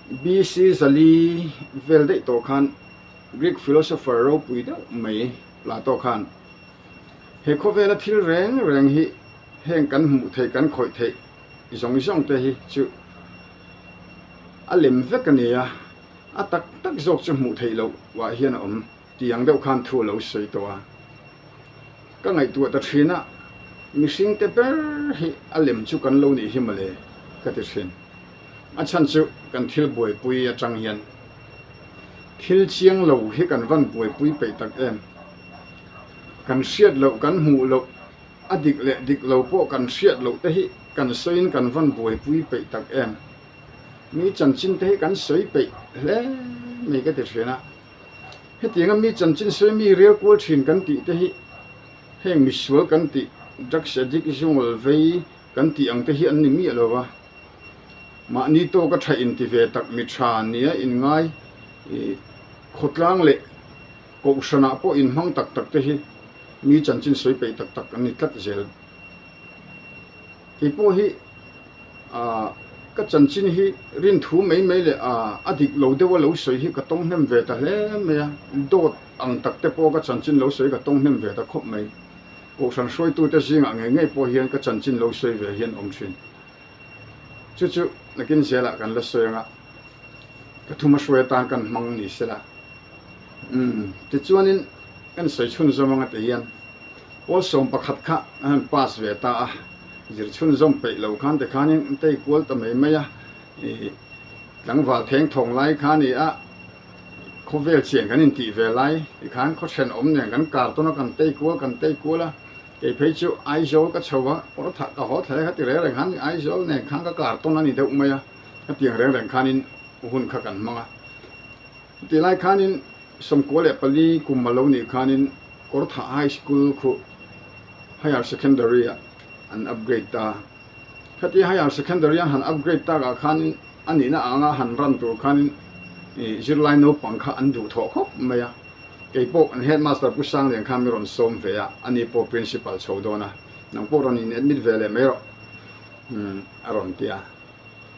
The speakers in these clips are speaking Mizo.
BC 400 vel daih tawh khan Greek philosopher ropui deuh mai Plato khan he khawvela thil reng reng hi heng kan hmuh theih kan khawih theih zawng zawng te hi chu a lem vek a ni a, a tak tak zawk chu hmuh theih loh ah hian a awm tih ang deuh khan thu a lo sawi tawh a. Ka ngaihtuah ta thin a, mihring te ber hi a lem chu kan lo nih hi mawle ka ti thin. A chhan chu kan thil buaipui atang hian thil chiang lo hi kan van buaipui peih tak em. Kan hriat loh kan hmuh loh a dik leh dik lo pawh kan hriat loh te hi kan sawiin kan van buaipui peih tak em. Mi chanchin te hi kan sawi peih hle mai ka ti thin a. Hetianga mi chanchin sawi mi rel kual thin kan tih te hi heng misual kan tih, drugs addict, zungawl vei kan tih ang te hi an ni miah lo va. Mahni tawka tha inti ve tak mi tha nia inngai khawtlang leh kohhranah pawh inhmang tak tak te hi mi chanchin sawi peih tak tak an ni tlat zel. Kei pawh hi ka chanchin hi rinthu mai mai leh a dik lo deuh a lo sawi hi ka tawng hnem ve ta hle mai a, dawt ang tak te pawh ka chanchin lo sawi ka tawng hnem ve ta khawp mai. Kohhran hruaitute zingah ngei ngei pawh hian ka chanchin lo sawi ve hian awm thin. Chu chu nakin zelah kan la sawi anga ka thuma hruai atan kan hmang ni sela. Umm tichuanin kan sawi chhunzawm anga ti hian pawl 11 kha an han pass ve ta a, zir chhunzawm peih lo khan tikhanin an tei kual ta mai mai a, ih tlangval theng thawng lai kha a ni a, khawvel chian kan intih ve lai tikhan khaw thenawm nen kan kar tawn a kan tei kual kan tei kual a. Kei phei chu Aizawl ka chho a, pawr thah ka haw thlai kha ti reng reng khan Aizawl nen khan ka kar tawn a ni deuh mai a, hetiang reng reng khanin hun kha kan hmang a. Chutih lai khanin 94 kum a lo nih khanin Kawrthah High School khu Higher Secondary ah an upgrade ta. Khatia Higher Secondary an han upgrade takah khanin a nihna anga han run tur khanin zirlai naupang kha an duhthawh khawp mai a. Kei pawh an headmaster Pu Sanglian khan mi rawn sawm ve a, ani pawh principal chho dawn a, nang pawh rawn in admit ve leh mai rawh a rawn ti a.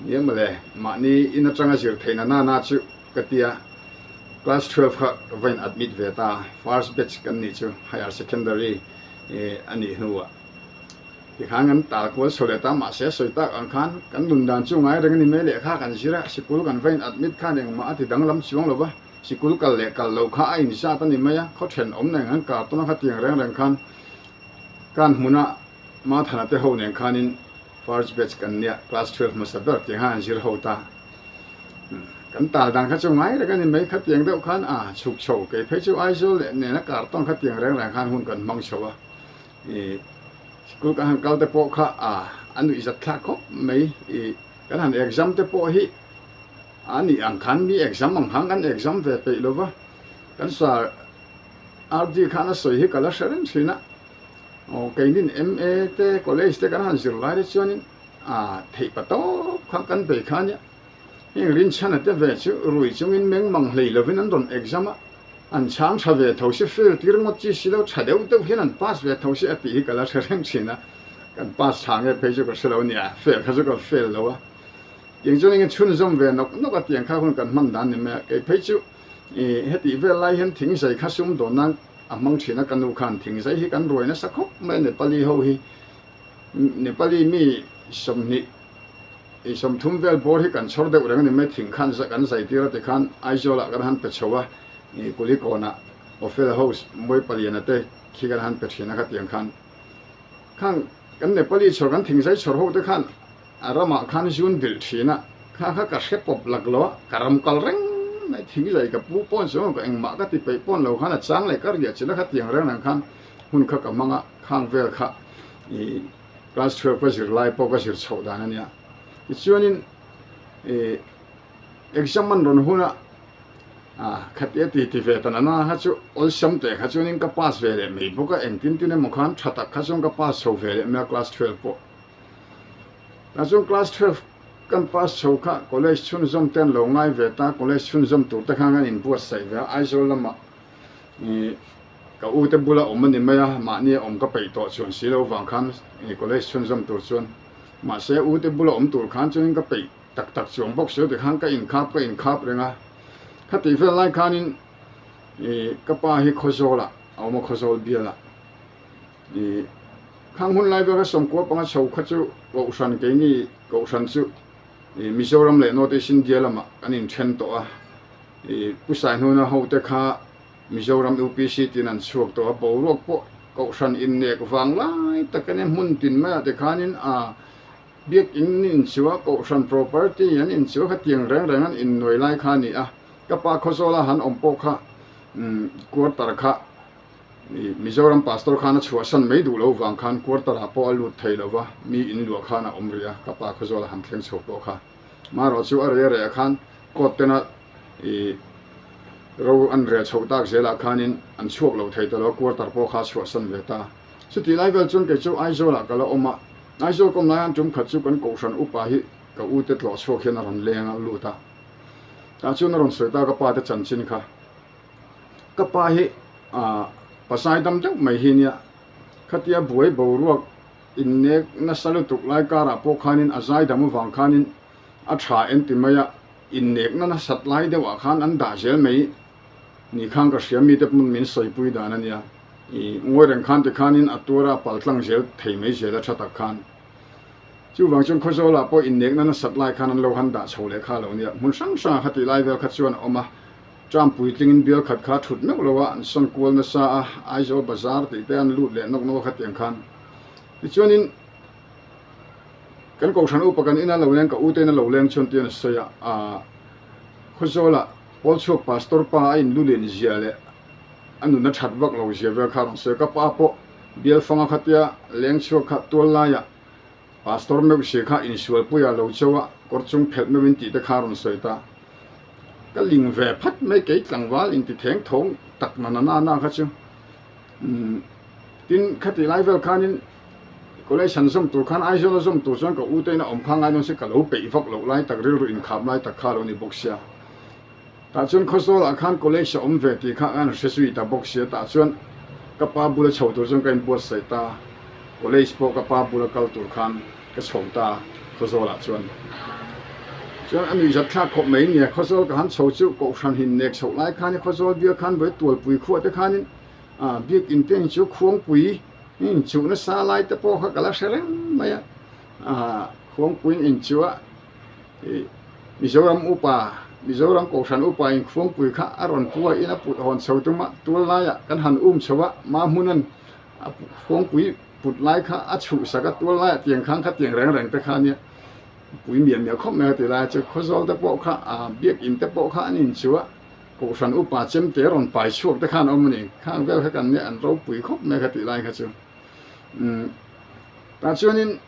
Nia mawle, mahni in atanga zir theihna nana chu ka ti a, class 12 kha ka va in admit ve ta, first batch kan nih chu higher secondary a nih hnuah tikhan kan tal kual chho leh ta, mahse sawi tak ang khan kan nun dan chu ngai reng a ni mai lehkha kan zir a, sikul kan va in admit khan engmah a ti danglam chuang lo va. Sikul kal leh kal loh kha a inzat a ni mai a, khaw thenawm nen an kar tawn a khatiang reng reng khan kan hmuna Mathana te ho nen khanin first batch kan nia, class 12 hmasa ber tiang khan an zir ho ta. Kan tal dan kha chu ngai reng a ni mai, khatiang deuh khan a chhuk chho, kei phei chu Aizawl leh nena kar tawn khatiang reng reng khan hun kan hmang chho a. Sikul kan han kal te pawh kha a nuihzat thlak khawp mai, kan han exam te pawh hi A nih ang khan mi exam ang khan kan exam ve peih lo va, kan sir RD khan a sawi hi ka la hre reng thin a, aw keinin MA te college te kan han zir lai te chuanin a theih pa tawp kha kan bei kha ania, heng rinchhana te ve chu rui chungin meng mang hlei lovin an rawn exam a, an chhang tha ve tho si fail tir ngawt chi si lo tha deuh deuh hian an pass ve tho si a tih hi ka la hre reng thin a, kan pass tha nge phei chu ka hre lo ania, fail kha chu ka fail lo a. Tiang chuan enge chhunzawm ve nawk nawk a tiang kha hun kan hman dan ni mai a, kei phei chu ih hetih vel lai hian thingzai kha sum dawn nan a hmang thin a, ka nu khan thingzai hi kan ruai nasa khawp mai a, Nepali ho hi Nepali mi 20 ih 30 vel bawr hi kan chhawr deuh reng a ni mai, thing khan kan zai tir a tikhan Aizawl ah kan han pe chho a, ih Kulikawn ah Ophel House Mawi Paliana te khi kan han pe thin a khatiang khan khang kan Nepali chhawr kan thingzai chhawr ho te khan A ramah khan zun bilh thin a, kha kha ka hre pawp lak lo a, ka ram kal reng mai thing zai ka pu pawn chuang ka engmah ka ti peih pawn lo khan a chang leh ka riah chin a khatiang reng reng khan hun kha ka hmang a, khang vel kha ih class 12 ka zir lai pawh ka zir chhoh dan a nia. Tichuanin ih exam an rawn hun a, ah khatia ti ti ve ta na na kha chu awlsam teh kha chuanin ka pass ve leh mai bawk a, engtin tin emaw khan tha tak kha chuan ka pass chho ve leh mai a class 12 pawh. Tah chuan class 12 kan pass chho kha college chhunzawm te an lo ngai ve ta, college chhunzawm tur te khan kan inbuatsaih ve a, Aizawl lamah ih ka u te bula awm a ni mai a, mahni a awm ka peih tawh chuan si lo vang khan ih college chhunzawm tur chuan mahse u te bula awm tur khan chuanin ka peih tak tak chuang bawk si lo tikhan ka inkhap ka inkhap reng a. Khatih vel lai khanin ih ka pa hi Khawzawlah a awm a, Khawzawl bialah ih khang hun lai vel kha sawmkua panga chho kha chu Kohhran keini Kohhran chu ih Mizoram leh North East India lamah kan inthen tawh a, ih Pu Saihnuna hote kha Mizoram UPC tin an chhuak tawh a, boruak pawh Kohhran innek vang lai tak a nia, hmun tin maiah te khanin a Biakinn inchuh a, Kohhran property an inchuh a, khatiang reng reng an innuai lai kha a ni a, ka pa Khawzawla han awm pawh kha quarter kha Mizoram pastor khan a chhuahsan mai duh lo vang khan quarter ah pawh a lut thei lo va, mi inluah khan a awm rih a, ka pa Khawzawla han thleng chho pawh kha. Marawh chu a rei a reh ah khan court tena ih ro an rel chhoh tak zelah khanin an chhuak lo thei ta lo a, quarter pawh kha a chhuahsan ve ta. Chutih lai vel chuan kei chu Aizawlah ka la awm a, Aizawl ka awm lai hian tum khat chu kan kohhran upa hi ka u te tlawh chhuak hian a rawn leng a, lut a. Tah chuan a rawn sawi ta ka pa te chanchin kha. Ka pa hi ah pasai dam deuh mai hi nia, khatia buai boruak innek nasa lutuk lai karah pawh khanin a zai dam avang khanin a tha en ti mai a, innekna nasat lai deuhah khan an dah zel mai ni khan ka hria mite hmun min sawipui dan a nia. I ngawi reng khan tikhanin a tuara a pal tlang zel thei mai zel a tha tak khan. Chuvang chuan Khawzawlah pawh innekna nasat lai khan an lo han dah chho leh kha lo nia. Hmun hrang hrangah kha tih lai vel kha chuan a awm a. Tram puitlingin bial khat kha thut meuh lo a, an sawn kual nasa a, Aizawl bazar tih te an lut leh nawk nawk a khatiang khan. Tichuanin kan Kohhran upa kan ina lo leng, ka ute ina lo leng chuan tian a sawi a, aa Khawzawlah Pawlchhuak Pastor pa a inlulin zia leh a nun a that vak lo zia vel kha a rawn sawi a, ka pa pawh bial fanga khatia leng chhuak kha tual laiah Pastor meuh si kha insualpuiah lo chauh a, kawr chung phelh meuhin tih te kha a rawn sawi ta. Ka ling ve phat mai kei tlangval inti theng thawng tak na na na kha chu. Umm tin khatih lai vel khanin college han zawm tur khan Aizawl a zawm tur chuan ka u te in a awm kha ngai dawn se ka lo peih vak loh lai tak rilru inkhap lai tak kha a lo ni bawk sia. Tah chuan Khawzawlah khan college a awm ve tih kha an hre zui ta bawk sia, tah chuan ka pa bula chho tur chuan ka inbuatsaih ta, college pawh ka pa bula kal tur khan ka chho ta Khawzawlah chuan. Chuan a nuihzat thlak khawp mai nia, Khawzawl ka han chho chu Kohhran hin nek chhoh lai khan Khawzawl bial khan vawi tualpui khuah te khanin biak in te chu khuangpui inchuh nasa lai te pawh kha ka la hre reng mai a, khuangpui in inchuh a. Ih Mizoram upa, Mizoram Kohhran upa in khuangpui kha a rawn pu a, in a put hawn chho tum a, tual laiah kan han um chho a, ma hmunan a khuangpui put lai kha a chhuh sak a, tual laiah tiang khan kha tiang reng reng te kha ania pui miah miah khawp mai a ti lai chu Khawzawl te pawh kha ah biakinn te pawh kha an inchuh a, Kohhran upa chemte rawn pai chhuak te khan a awm a ni, khang vel kha kan nia an ropui khawp mai kha tih lai kha chu umm tah chuanin.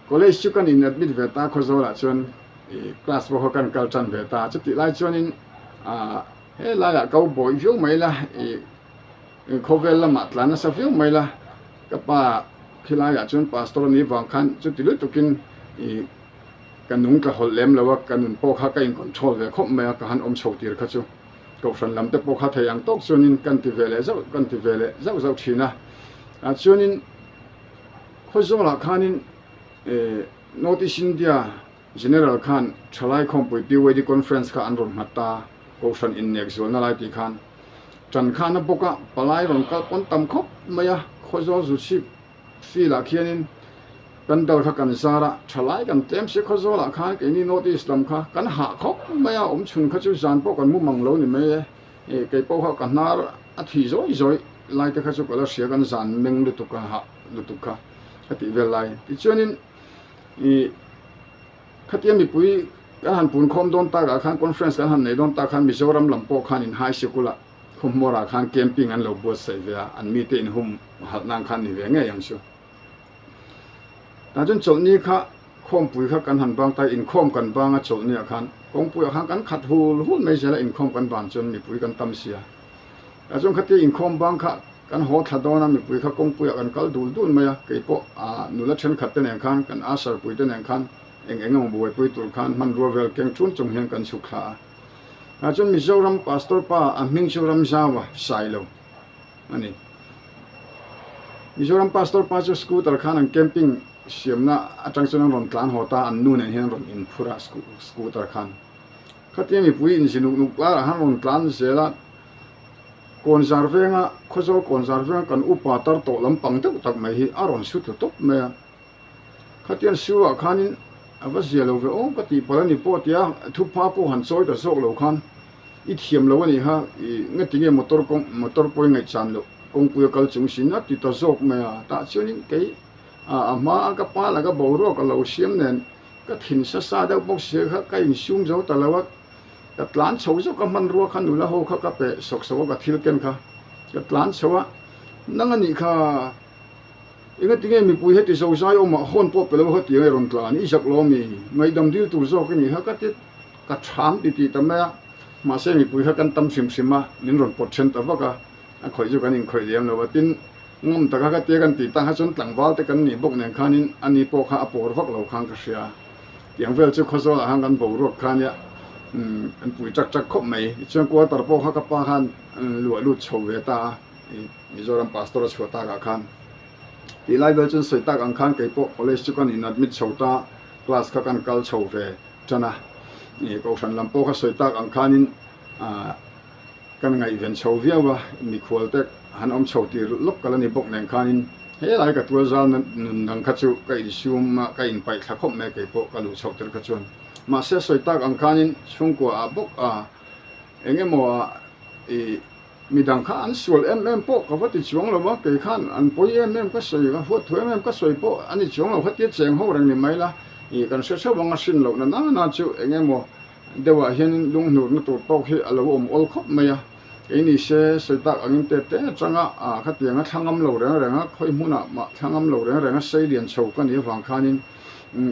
College chu kan in admit ve ta Khawzawlah chuan ih class pawh kha kan kal tan ve ta chutih lai chuanin ah he laiah ko bawih viau mai la ih khawvel lamah tlan nasa viau mai la ka pa khilaiah chuan pastor a nih vang khan chuti lutukin ih ka nung tla hawlh lem lo a ka nun pawh kha ka in control ve khawp mai a ka han awm chho tir kha chu kohhran lam te pawh kha thei ang tawk chuanin kan ti ve leh zauh kan ti ve leh zauh zauh thin a ah chuanin. Khawzawlah khanin North East India General khan Thalai Khawmpui PYD Conference kha an rawn nghat ta, Kohhran innek zualna lai tih khan tan khan a bawk a, palai rawn kal pawn tam khawp mai a, Khawzawl Zuchhip field ah khianin pandal kha kan zar a, Thalai kan tlem si Khawzawlah khan keini North East lam kha kan hah khawp mai a, awm chhun kha chu zan pawh kan mu mang lo ni mai e, kei pawh kha ka hnar a thi zawi zawi lai te kha chu ka la hria kan zan meng lutuk a hah lutuk kha ka tih vel lai tichuanin ih khatia mipui kan han pun khawm dawn takah khan conference kan han nei dawn tak khan Mizoram lam pawh khan in high sikul ah khawhmuar ah khan camping an lo buatsaih ve a an mite in hum halh nan khan ni ve ngei ang chu tah chuan chawlhni kha khawmpui kha kan han bang ta inkhawm kan bang a chawlhni ah khan kawngpui ah khan kan khat hul hul mai zel a inkhawm kan ban chuan mipui kan tam sia tah chuan khatia inkhawm bang kha Kan haw thla dawn a, mipui kha kawngpuiah kan kal dul dul mai a, kei pawh ah nula thenkhat te nen khan, kan usher pui te nen khan eng eng emaw buaipui tur khan hmanrua vel keng chun chung hian kan chhuk thla a. Tah chuan Mizoram Pastor pa a hming chu Ramzaua Sailo a ni. Mizoram Pastor pa chu scooter khan an camping. siamna atang chuan an rawn tlan haw ta an nu nen hian an rawn inphur a scooter khan. Khatia mipui inzi nuk nuk larah khan rawn tlan zel a, Kawnzar venga Khawzawl Kawnzar venga kan upa tar tawh lampang deuh tak mai hi a rawn su tlu tawp mai a. Khatian su ah khanin a va zia lo ve aw ka tih palh a ni pawh tia thupha pawh han chawi ta zawk lo khan i thiam lo a nih kha i ngatinge motor kawng motor pawh i ngaihchan loh kawngpui a kal chung sin a ti ta zawk mai a tah chuanin kei a a hma a ka pa laka boruak a lo siam nen ka thin sa sa deuh bawk sia kha ka insum zo ta lo a ka tlan chho zawk a hmanrua kha nula ho kha ka pe sawk sawk a ka thil ken kha ka tlan chho a nang a nih kha. Engatinge mipui heti zozai awmah hawn pawh pe lo kha tiang i rawn tlan i zak lo mi? Ngaihdam dil tur zawk i nih kha ka ti ka chhang ti tih ta mai a, mahse mipui kha kan tam hrim hrim a, min rawn pawt then ta vak a, a khawih chu kan inkhawih liam lo a, tin ngam taka ka tia kan tih tang kha chuan tlangval te kan nih bawk nen khanin ani pawh kha a pawr vak lo khan ka hria, tiang vel chu Khawzawlah khan kan boruak kha nia an pui chak chak khawp mai, tichuan quarter pawh kha ka pa khan luah lut chho ve ta a. Mizoram pastor a chhuah takah khan tih lai vel chuan sawi tak ang khan kei pawh college chu kan in admit chho ta class kha kan kal chho ve tan a ih kohhran lam pawh kha sawi tak ang khanin ah kan ngaihven chho viau a mikhual te han awm chho tir lawk kal a ni bawk nen khanin helai ka tual zal nun dang kha chu ka insum a ka inpaih thla khawp mai kei pawh ka luh chhoh tir kha chuan mahse sawi tak ang khanin chhungkua ah bawk a eng emaw ah ih. Midang kha an sual em em pawh ka va ti chuang lo a, kei khan an pawi em em ka sawi, a huat thu em em ka sawi pawh a ni chuang lo, khatia cheng ho reng ni mai la, ih kan hre hreuh ang a hrin loh na na na chu eng emaw deuhah hianin lunghnurna tur tawk hi a lo awm awl khawp mai a, kei ni se sawi tak angin te te atanga ah khatiang a thla ngam lo reng reng a, khawi hmunah mah thla ngam lo reng reng a sei lian chho ka nih avang khanin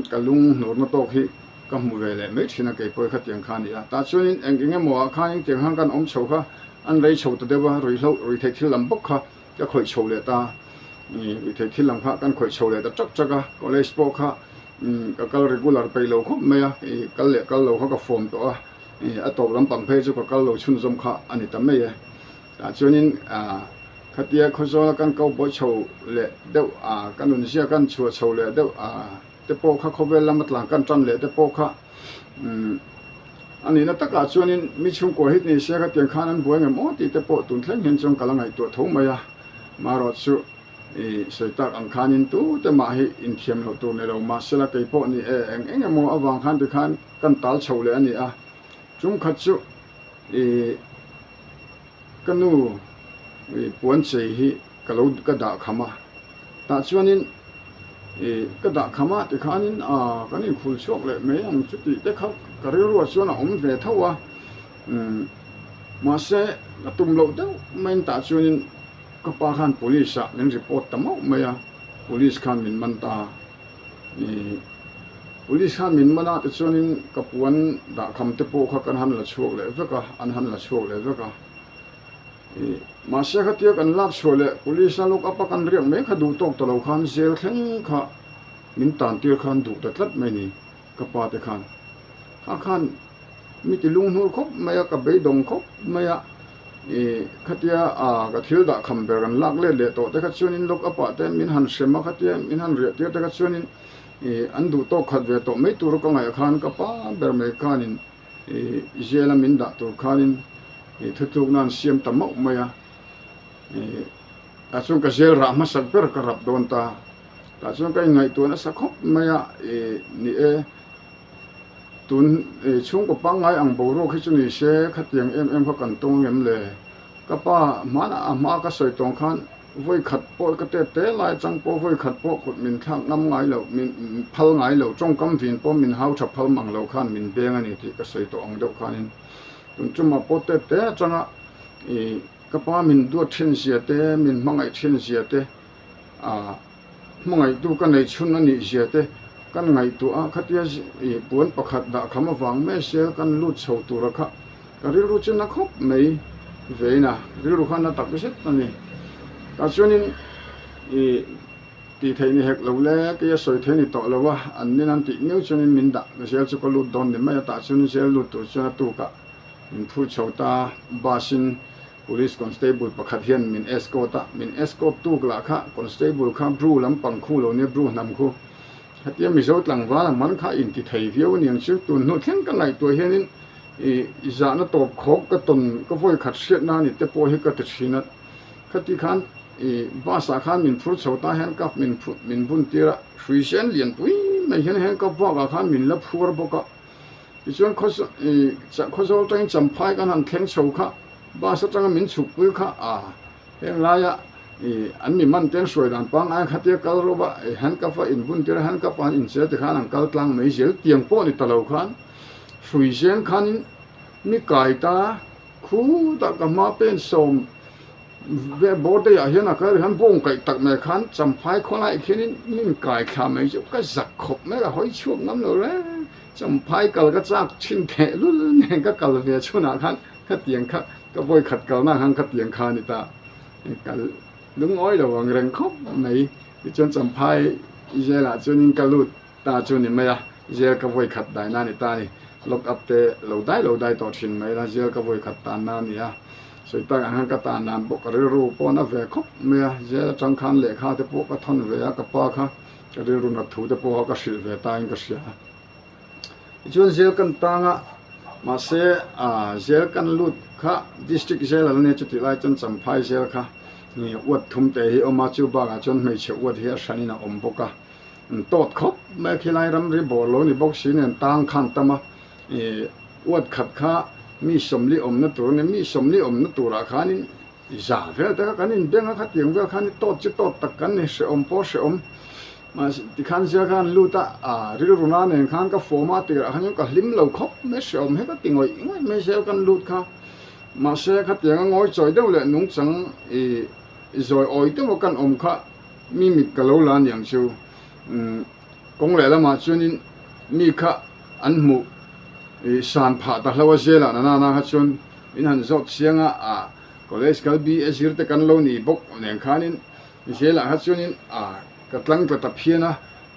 ka lunghnurna tawk hi ka hmu ve leh mai thin a, kei pawh hi khatiang kha a ni a, tah chuanin eng eng emaw ah khan engtiang khan kan awm chho kha an rei chho ta deuh a, ruihhlo ruihtheih thil lam bawk kha ka khawih chho leh ta, ih ruihtheih thil lam kha kan khawih chho leh ta chak chak a, college pawh kha ka kal regular peih lo khawp mai a, ih kal leh kal lo kha ka form tawh a, ih a tawp lampang phei chu ka kal lo chhunzawm kha a ni ta mai e, tah chuanin ah khatia khawzawla kan ko buai chho leh deuh ah ka nunzia kan chhuah chho leh deuh ah. te pawh kha khawvel lama tlan kan tan leh te pawh kha umm a nihna takah chuanin mi chhungkua hit ni se khatiang khan an buai ngem aw tih te pawh tun thleng hian chuan ka la ngaihtuah tho mai a marawh chu ih sawi tak ang khanin tu te mah hi inthiam loh tur ni lo mahsela kei pawh ni e eng eng emaw avang khan tikhan kan tal chho leh a ni a chungkhat chu ih ka nu ih puan chei hi ka lo ka dah kham a tah chuanin ih ka dah kham a tikhanin ah kan inkhul chhuak leh mai ang chu tih te kha ka rilruah chuan a awm ve tho a umm mahse ka tum loh deuh maiin tah chuanin ka pa khan police ah min report ta mauh mai a police khan min man ta ih police khan min man a tichuanin ka puan dah kham te pawh kha kan han la chhuak leh vek a an han la chhuak leh vek a. Ih, mahse khatia kan lak chhuah leh police a lock up a kan riak mai kha duh tawk ta lo khan zel thleng kha min tan tir khan duh ta tlat mai ni ka pa te khan. Kha khan mi ti lunghnur khawp mai a, ka beidawng khawp mai a, ih khatia ah ka thil dah kham ber kan lak let leh tawh te kha chuanin lock up ah te min han hrem a khatia min han riah tir te kha chuanin ih an duh tawk khat ve tawh mai tur ka ngaih khan ka pa ber mai khanin Ih jail a min dah tur khanin ih thutlukna an siam ta mauh mai a, ih tah chuan ka jail rah hmasak ber ka rap dawn ta, tah chuan ka inngaihtuah nasa khawp mai a, ih ni e tun ih chhungkaw pangngai ang boruak hi chu ni se khatiang em em kha kan tawng ang em le? Ka pa hmanah a hma ka sawi tawng khan vawi khat pawh ka tet te lai atang pawh vawi khat pawh kut min thlak ngam ngai lo, min phal ngai lo, tawngkam vin pawh min hau tha phal mang lo khan min beng a ni tih ka sawi tawh ang deuh khanin tun tumah pawh tet te atanga ih ka pa min duat thin zia te, min hmangaih thin zia te ah. Hmangaihtu ka neih chhun a nih zia te kan ngaihtuah a, khatia ih puan pakhat dah kham avang mai sia kan lut chho tura kha ka rilru chu na khawp mai vein a, rilru kha na tak zet a ni. Tah chuanin ih tih theih ni hek lo le, kei a sawi thei ni tawh lo a, an nin an tih miau chuanin min dah zel chu ka lut dawn ni mai a, tah chuan zel lut tur chuan a tukah min phur chho ta, bus in Police constable pakhat hian min escort a, min escort tuk lah kha constable kha Bru lampang khu lo nia Bru hnam khu. Khatia Mizo tlangval a man kha inti thei viau aniang chu tun hnu thleng ka ngaihtuah hianin ih zahna tawp khawk ka tawn ka vawi khat hriatna a ni te pawh hi ka ti thin a. Khati khan ih bus ah khan min phur chho ta handcuff min min bun tir a, hrui sen lianpui mai hian handcuff bakah khan min la phuar bawk a. Tichuan Khawzawl atangin Champhai kan han thleng chho kha bus atanga min chhukpui kha a heng laia an mi man te an hruai dan pangngai khatia kal rawh a handcuff a inbun tir a handcuff a an inchel tikhan an kal tlang mai zel tiang pawh ni ta lo khan hrui zen khanin mi kai ta khutah ka hma pen sawm Birthday ah hian a kal hian bawng kaih tak mai khan Champhai khawlai khianin min kai thla mai chu ka zak khawp mai a hawi chhuak ngam lo reng Champhai kal ka chak thin theh lul nen ka kal ve chhunah khan khatiang kha ka vawi khat kalna khan khatiang kha a ni ta kal lungawi lo ang reng khawp mai tichuan Champhai zelah chuanin ka lut ta chu ni mai a, jail ka vawi khat dai na a ni ta a ni. Lock up te lo dai lo dai tawh thin mai la, jail ka vawi khat tan na a ni a. Sawi tak ang hian ka tan dan pawh ka rilru pawn a ve khawp mai a, jail atang khan lehkha te pawh ka thawn ve a, ka pa kha ka rilru nat thu te pawh ka hrilh ve ta in ka hria. Tichuan jail kan tang a, mahse ah jail kan lut kha district jail a la nia chutih lai chuan Champhai jail kha uat thum te hi a awm a, chu bakah chuan hmeichhe uat hi a hranin a awm bawk a. An tawt khawp mai a, khilai ramri bawr lo ni bawk si nen tang khan tam a, ih uat khat kha mi sawmli awmna tur a ni, mi sawmli awmna turah khanin za vel te kha kan inbeng a, khatiang vel khan tawt chu tawt tak kan ni, hrehawm pawh hrehawm, mahse tikhan zia khan lut a, ah rilru na nen khan ka fawm a, tirah khan ka hlim lo khawp mai, hrehawm hi ka ti ngawih ngawih mai zel kan lut kha, mahse khatiang a ngawi chawi deuh leh nungchang ih zawi awi deuh a kan awm kha. Mi mit ka lo la aniang chu kawng leh lamah chuanin mi kha an hmuh ih san phah ta hlo a zelah na nana kha chuan min han zawt chiang a ah college kal BA zir te kan lo ni bawk nen khanin zelah kha chuanin ah ka tlang tla ta phian a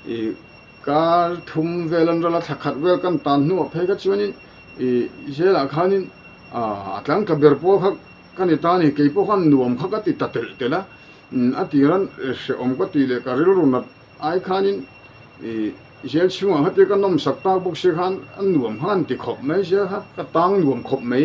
ih kar thum vel an ral a thla khat vel kan tan hnuah phei kha chuanin ih zelah khanin ah a tlang tla ber pawh kha ka ni ta a ni keipawh khan nuam kha ka ti ta telh telh a. A tiran hrehawm ka tih leh ka rilru nat ai khanin ih jail chhungah khatia ka nawmsak tak bawk sia khan a nuam khan an ti khawp mai sia kha ka tang nuam khawp mai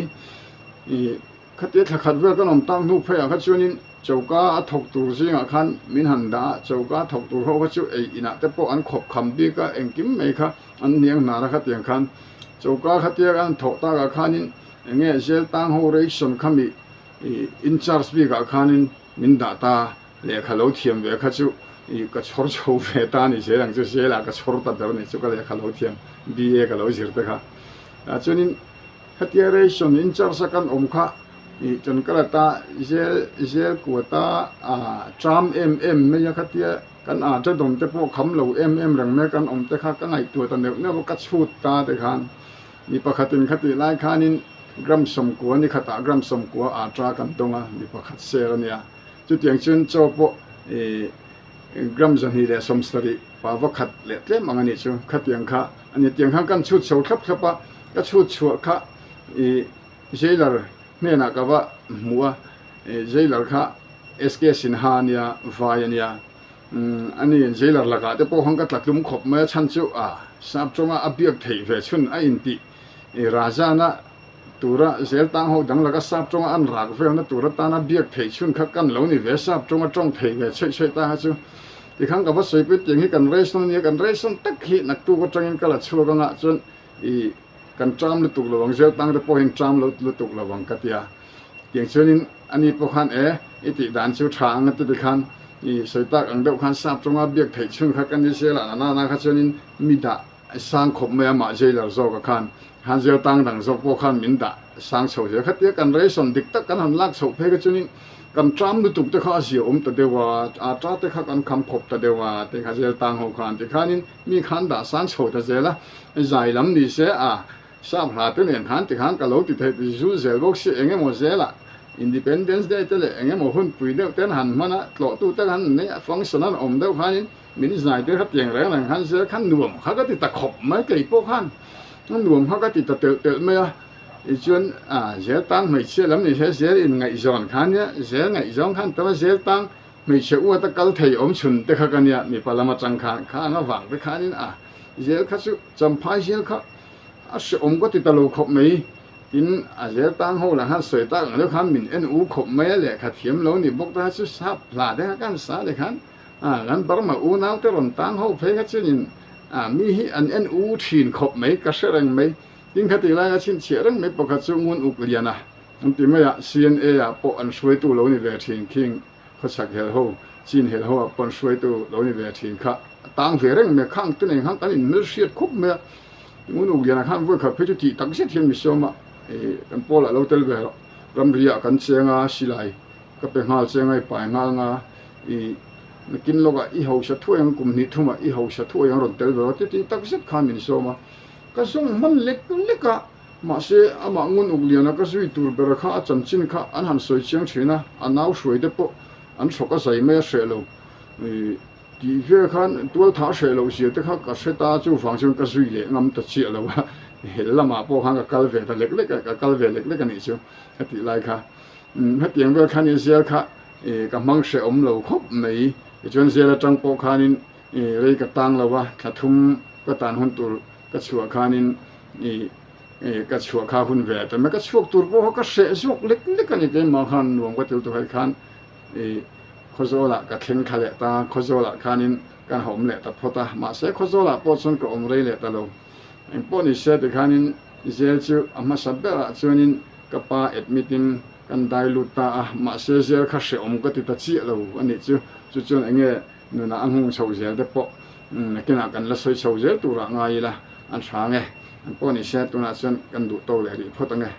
ih khatia thla khat vel ka nawm tak hnu pheiah kha chuanin choka a thawk tur zingah khan min han dah a choka a thawk tur ho kha chu ei inah te pawh an khawp kham bik a engkim mai kha an hniang hnar a khatiang khan choka khatia an thawh takah khanin eng nge jail tang ho ration khami ih in charge bikah khanin. Min dah ta, lehkha lo thiam ve kha chu ih ka chhawr chho ve ta a ni zel ang chu, zelah ka chhawr ta ber a ni chu ka lehkha lo thiam BA ka lo zir te kha. Ah chuanin khatia ration in charge a kan awm kha ih Chankala zel zel kuata ah tram em em mai a khatia kan ah ta dawn te pawh kham lo em em reng mai kan awm te kha ka ngaihtuah ta neuh neuh a ka chhut ta te khan mi pakhatin khatih lai khanin Gram sawmkua ni khatah gram sawmkua atra kan dawng a, mi pakhat ser a nia. Chutiang chuan chaw pawh ih gram 270 pa va khat leh tlem ang a nih chu. Khatiang kha a ni. Tiang khan kan chhut chho thlap thlap a, ka chhut chhuah kha ih jailer hnenah ka va hmu a, ih jailer kha SK Sinha a nia, vai a nia. Umm a ni, jailer lakah te pawh khan ka tla tlum khawp mai a, chhan chu a sap tawnga a biak theih ve chhun a intih. I Rajana tura zel tang ho dang laka sap tawnga an rak velna tur atana biak theih chhun kha kan lo ni ve, sap tawnga tawng thei ve chheih chheih ta kha chu tikhan ka va sawi pui tiang hi kan ration a nia, kan ration tak hi naktuk atangin ka la chhuak anga chuan i kan ṭam lutuk lo ang zel tang te pawh hian ṭam lo lutuk lo ang ka tia tiang chuanin ani pawh khan e i tih dan chu ṭha ang a ti tikhan i sawi tak ang deuh khan sap tawnga biak theih chhun kha kan ni zel a nana kha chuanin mi dah Sang khawp mai a mah jailer zawk a khan han jail tang dang zawk pawh khan min dah sang chho zel khatia kan ration dik tak kan han lak chhoh phei kha chuanin kan tram lutuk te kha a zia awm ta deuh a a ta te kha kan kham khawp ta deuh a te kha jail tang ho khan tikhanin mi khan dah sang chho ta zel a zai lam ni se a sap hla te nen khan tikhan ka lo ti theih zul zel bawk si eng emaw zela Independence Day te leh eng emaw hun pui deuh ten han hman a tlawhtu te han nei a function an awm deuh khanin Min zai te kha tiang reng reng khan zel khan nuam kha ka ti ta khawp mai kei pawh khan nuam kha ka ti ta telh telh mai a tichuan ah zel tang hmeichhia lam ni se zel in ngaihzawn kha nia zel ngaihzawng khan tam a zel tang Hmeichhe uata kal thei awm chhun te kha ka nia, mipa lam atang khan kha anga vang te khanin a zel kha chu Champhai zel kha a hrehawm ka ti ta lo khawp mai. Tin, a zel tang ho lah khan sawi tak ang deuh khan min en u khawp mai a, lehkha thiam lo ni bawk ta kha chu sap hla te kha kan sa te khan a kan Burma unau te rawn tang ho phei kha chuanin a mi hi an en u thin khawp mai ka hre reng mai. Tin, khatih laia chhinchhiah reng mai pakhat chu ngun uk lian a an ti mai a, CNA ah pawh an hruaitu lo ni ve thin khing. Khawchhak helh ho, chin helh ho ah pawn hruaitu lo ni ve thin kha a tang ve reng mai a, khang te nen khan kan inhmel hriat khawp mai a, Ngun uk lianah khan vawikhat phei chu tih tak zet hian mi sawm a, ih kan pawl ah lo tel ve rawh, ramri ah kan cheng a, silai ka pe nghal cheng a, i pai nghal nga, ih nakin lawk ah i hausa thuai ang, kum hnih thum ah i hausa thuai ang rawn tel ve rawh ti tih tak zet khan min sawm a, ka zawng hman lek lek a. Mahse, amah ngun uk liana ka zui tur bera kha a chanchin kha an han sawi chiang thin a, a nau hruai te pawh an hrawk a zai mai a hreh lo. Tih vel khan tual thah hreh loh zia te kha ka hre ta chuvang chuan ka zui leh ngam ta chiah lo a, hel lamah pawh khan ka kal ve ta lek lek a, ka kal ve lek lek a nih chu hetih lai kha. Hetiang vel khan zel kha ka hmang hrehawm lo khawp mai, tichuan zel atang pawh khanin rei ka tang lo a, thla thum ka tan hun tur Ka chhuah khanin i ka chhuah kha hun ve ta mai, ka chhuak tur pawh kha ka hreh zawk lek lek a ni keimah khan nuam ka til tur khan i Khawzawlah ka thleng kha leh ta, Khawzawlah khanin kan ha awm leh ta phawt a, mahse Khawzawlah pawh chuan ka awm rei leh ta lo. Engpawh ni se tikhanin zel chu a hmasa berah chuanin ka pa admit in kan dai lut ta a, mahse zel kha hrehawm ka ti ta chiah lo a nih chu, chu chuan enge Nunah a nghung chho zel te pawh nakinah kan la sawi chho zel turah ngai ila an hrang e. An pawh ni se tunah chuan kan duh tawk leh rih phawt ang e.